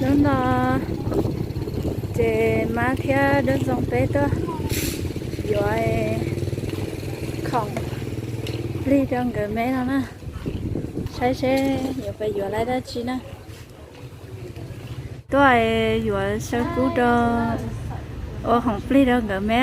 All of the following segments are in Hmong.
Hnub no ces Mab thiab Dab Ntxoo peb tuaj yuav khoom plig rau nkawd me no na. Saib seb yuav pab yuav lawv dab tsi na. Tuaj yuav xyaw kub rau, ua khoom plig rau nkawd me.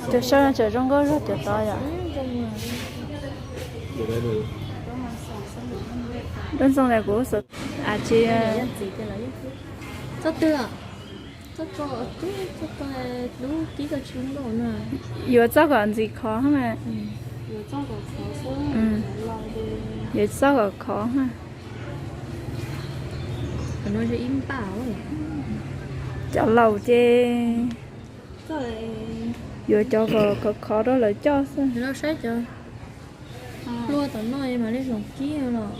Tus saib no tseem zoo nkauj zog cov tod yom. Dab Ntxoo tias kuv xav, a tsis, txoj twg, txoj ko, txoj ko lub kib ko tsis zoo nkauj na. Yuav txoj kom ntxim khov mas. Yuav txoj kom khov mas. Cov laus ces yuav cov kom khov khov rau lawv coj xwb. Hlua tom no mam li hloov kib los.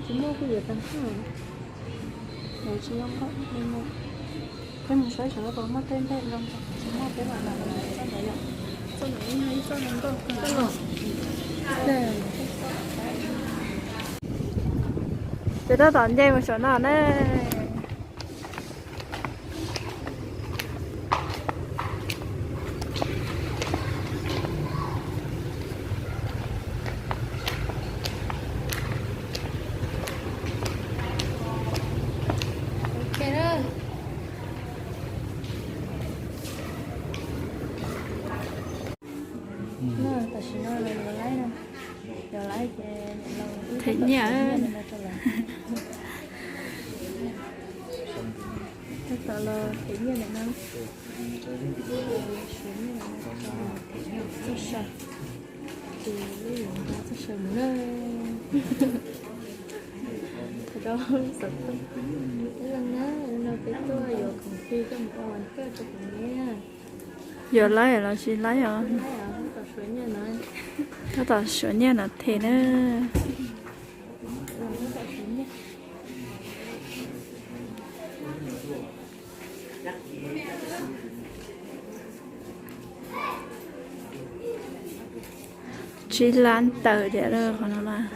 Tsis muaj kuj yuav tag nrho. Tsis zoo nkauj, peb mus saib saib puas muaj tej nplej zoo, tsis muaj peb mam lam txoj ntawd yom. Txoj ntawd yog ib txoj zoo nkauj kawg. Ces tab tom nce mus saum no na. Tam sim no los yuav laib no, yuav laib ces them nyiaj. Tab tom los them nyiaj ntawm no, them nyiaj ntawm no, them nyiaj txoj saw, ces lub yuav nqa txoj saw mus na. Rau xov tooj ib leeg na, no peb tuaj yuav khoom plig coj mus ua vas thawj rau kuv niam. Yuav laib los tsis laib os? Tab tom suav nyiaj no them na. Tsib lab tawm tiam lawm qhov no mas.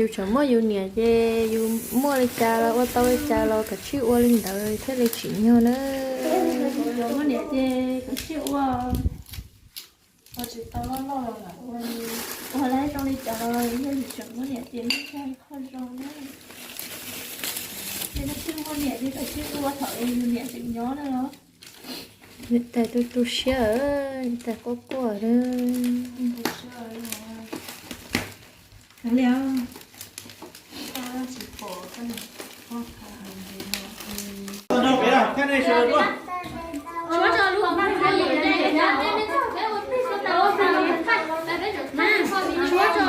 Yus tseem muaj yus niam ces yus muaj li cas los ua tau li cas los kav tsij ua li ntawd thiaj li tsim nyog na. Ua tsis tau loj loj los lam ua li, ua lawm zoo li cas los yog yus tseem muaj niam ces yeej yog qhov zoo na. Ces nej tsis muaj niam ces kav tsij ua thaum yus niam tseem nyob na los. Niam tais tu tu siab, niam tais quaj quaj. Koj nrog peb los, Tshuab tso lub, tshuab tso lub, tshuab tso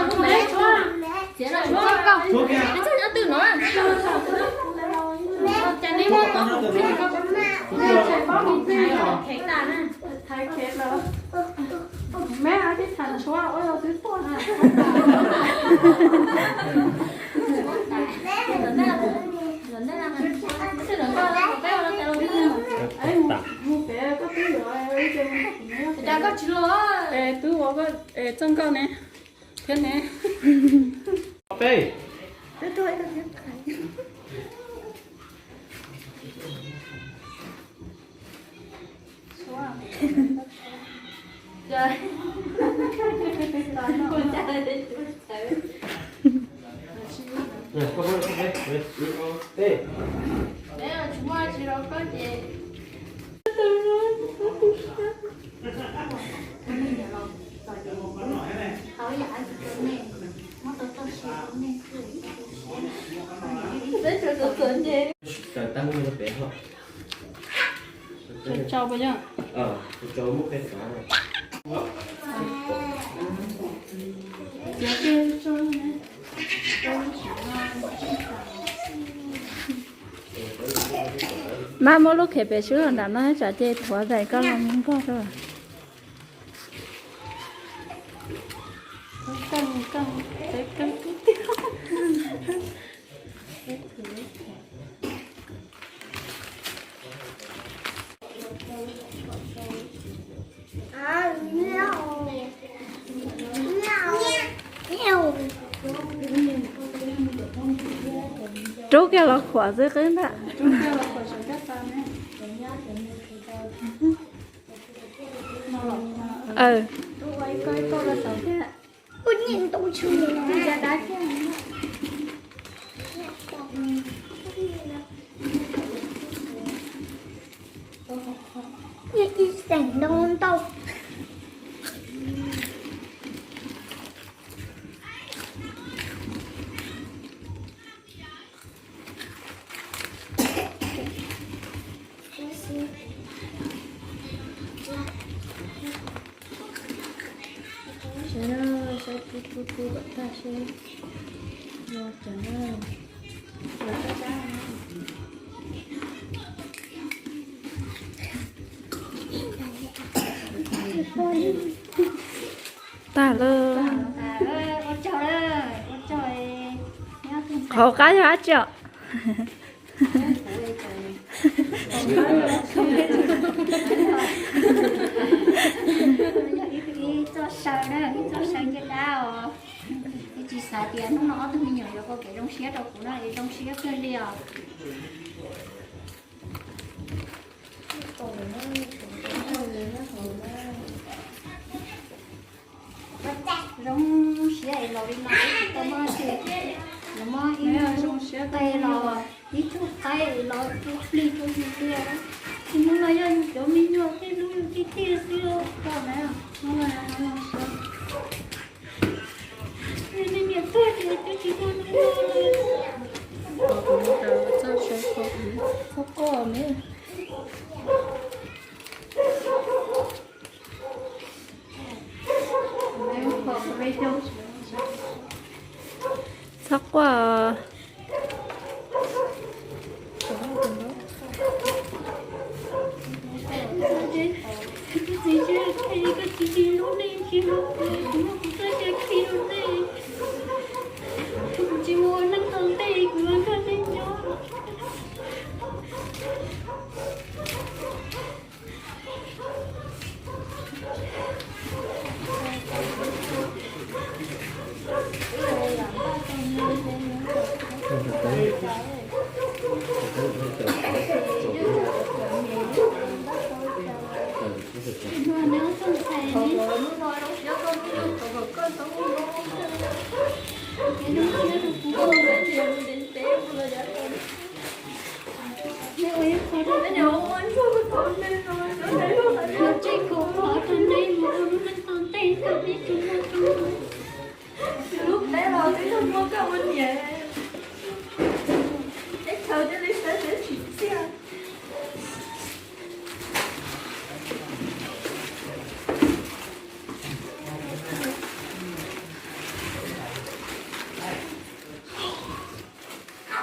lub. Thaiv khev lawm. Meb ab tib thaiv tshuab ua los twb tuaj na. Mus pem koj twb yuav, es twb ua koj, es txoj nkauj ne, thiab ne. Peb. Tau puas yog? Mab muab lub khev pem swb los nram no tsam ces thuav daim koj los mus nkog rau. Rub kiag los khuam xwb qwb ntag. Ib xeem ntau ntau. Saib na, saib pub pub pub kom tag seb no cov na. Tag lawm. Qhov qab yog dab tsi os? Ib txoj saw na, ib txoj saw ncaj dab os. Tsis xav tias hnub no ob tug me nyuam yuav ua kev zoo siab rau kuv no es zoo siab kawg li os. Zoo siab es los li no tsis tau muaj dab tsi, yuav muab ib tug qe los ib tug qaib es los ua plig rau yus tiag. Hnub no yog yus cov me nyuam tej hlub yus tiag tiag xwb os. Me niam tuag ces twb tsis muaj hnub no li. Txhob quaj me. Txhob quaj. Lub teb los twb yog muaj koj ua niam, teb chaws thiaj li sawv tsis txiaj.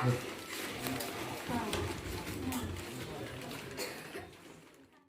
Yog